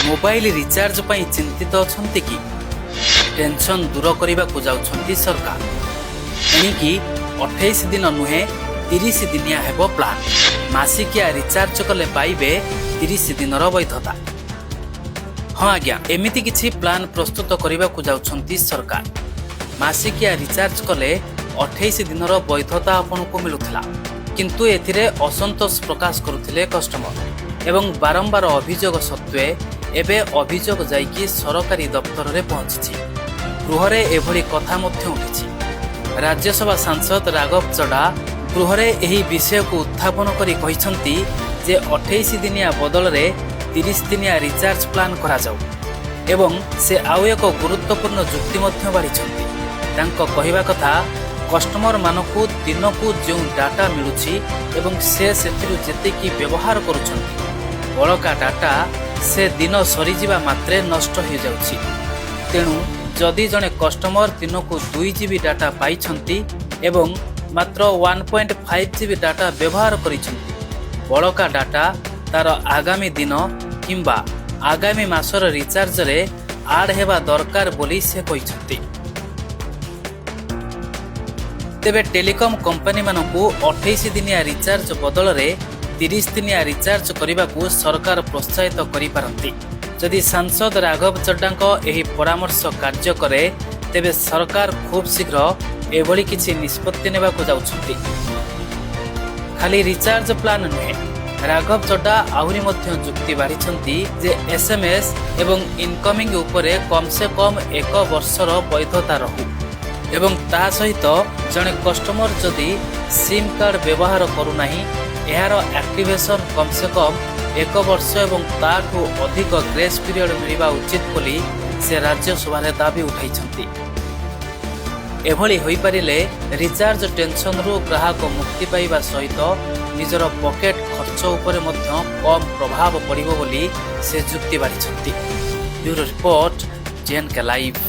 Mobile recharge ପାଇଁ ଚିନ୍ତିତ ଅଛନ୍ତି କି? ଟେନସନ୍ ଦୂର କରିବାକୁ ଯାଉଛନ୍ତି ସରକାର। ଏଣିକି 28 ଦିନ ନୁହେଁ, 30 ଦିନିଆ ହେବ ପ୍ଲାନ୍। ମାସିକିଆ ରିଚାର୍ଜ କଲେ ପାଇବେ 30 ଦିନର ବୈଧତା। ହଁ ଆଜ୍ଞା, ଏମିତି କିଛି ପ୍ଲାନ୍ ପ୍ରସ୍ତୁତ କରିବାକୁ ଯାଉଛନ୍ତି ସରକାର। ମାସିକିଆ ରିଚାର୍ଜ କଲେ 28 ଦିନର ବୈଧତା ଆପଣଙ୍କୁ ମିଳୁଥିଲା, କିନ୍ତୁ ଏଥିରେ ଅସନ୍ତୋଷ ପ୍ରକାଶ କରୁଥିଲେ କଷ୍ଟମର ଏବଂ ବାରମ୍ବାର ଅଭିଯୋଗ ସତ୍ତ୍ୱେ ଏବେ ଅଭିଯୋଗ ଯାଇକି ସରକାରୀ ଦପ୍ତରରେ ପହଞ୍ଚିଛି। ଗୃହରେ ଏଭଳି କଥା ମଧ୍ୟ ଉଠିଛି। ରାଜ୍ୟସଭା ସାଂସଦ ରାଘବ ଚଡ୍ଡା ଗୃହରେ ଏହି ବିଷୟକୁ ଉତ୍ଥାପନ କରି କହିଛନ୍ତି ଯେ 28 ଦିନିଆ ବଦଳରେ 30 ଦିନିଆ ରିଚାର୍ଜ ପ୍ଲାନ୍ କରାଯାଉ ଏବଂ ସେ ଆଉ ଏକ ଗୁରୁତ୍ୱପୂର୍ଣ୍ଣ ଯୁକ୍ତି ମଧ୍ୟ ବାଢ଼ିଛନ୍ତି। ତାଙ୍କ କହିବା କଥା, କଷ୍ଟମରମାନଙ୍କୁ ଦିନକୁ ଯେଉଁ ଡାଟା ମିଳୁଛି ଏବଂ ସେ ସେଥିରୁ ଯେତିକି ବ୍ୟବହାର କରୁଛନ୍ତି, ବଳକା ଡାଟା ସେ ଦିନ ସରିଯିବା ମାତ୍ରେ ନଷ୍ଟ ହୋଇଯାଉଛି। ତେଣୁ ଯଦି ଜଣେ କଷ୍ଟମର ଦିନକୁ 2 ଜିବି ଡାଟା ପାଇଛନ୍ତି ଏବଂ ମାତ୍ର 1.5 ଜିବି ଡାଟା ବ୍ୟବହାର କରିଛନ୍ତି, ବଳକା ଡାଟା ତାର ଆଗାମୀ ଦିନ କିମ୍ବା ଆଗାମୀ ମାସର ରିଚାର୍ଜରେ ଆଡ୍ ହେବା ଦରକାର ବୋଲି ସେ କହିଛନ୍ତି। ତେବେ ଟେଲିକମ୍ କମ୍ପାନୀମାନଙ୍କୁ 28 ଦିନିଆ ରିଚାର୍ଜ ବଦଳରେ 30 ଦିନିଆ ରିଚାର୍ଜ କରିବାକୁ ସରକାର ପ୍ରୋତ୍ସାହିତ କରିପାରନ୍ତି। ଯଦି ସାଂସଦ ରାଘବ ଚଡ୍ଡାଙ୍କ ଏହି ପରାମର୍ଶ କାର୍ଯ୍ୟ କରେ, ତେବେ ସରକାର ଖୁବ୍ ଶୀଘ୍ର ଏଭଳି କିଛି ନିଷ୍ପତ୍ତି ନେବାକୁ ଯାଉଛନ୍ତି। ଖାଲି ରିଚାର୍ଜ ପ୍ଲାନ୍ ନୁହେଁ, ରାଘବ ଚଡ୍ଡା ଆହୁରି ମଧ୍ୟ ଯୁକ୍ତି ବାଢ଼ିଛନ୍ତି ଯେ ଏସ୍ଏମ୍ଏସ୍ ଏବଂ ଇନକମିଂ ଉପରେ କମ୍ ସେ କମ୍ ଏକ ବର୍ଷର ବୈଧତା ରହୁ ଏବଂ ତା ସହିତ ଜଣେ କଷ୍ଟମର ଯଦି ସିମ୍ କାର୍ଡ ବ୍ୟବହାର କରୁନାହିଁ, ଏହାର ଆକ୍ଟିଭେସନ୍ କମ୍ ସେ କମ୍ ଏକ ବର୍ଷ ଏବଂ ତାଠୁ ଅଧିକ ଗ୍ରେସ୍ ପିରିୟଡ଼ ମିଳିବା ଉଚିତ ବୋଲି ସେ ରାଜ୍ୟସଭାରେ ଦାବି ଉଠାଇଛନ୍ତି। ଏଭଳି ହୋଇପାରିଲେ ରିଚାର୍ଜ ଟେନସନରୁ ଗ୍ରାହକ ମୁକ୍ତି ପାଇବା ସହିତ ନିଜର ପକେଟ ଖର୍ଚ୍ଚ ଉପରେ ମଧ୍ୟ କମ୍ ପ୍ରଭାବ ପଡ଼ିବ ବୋଲି ସେ ଯୁକ୍ତି ବାଢ଼ିଛନ୍ତି। Bureau report, JNK live.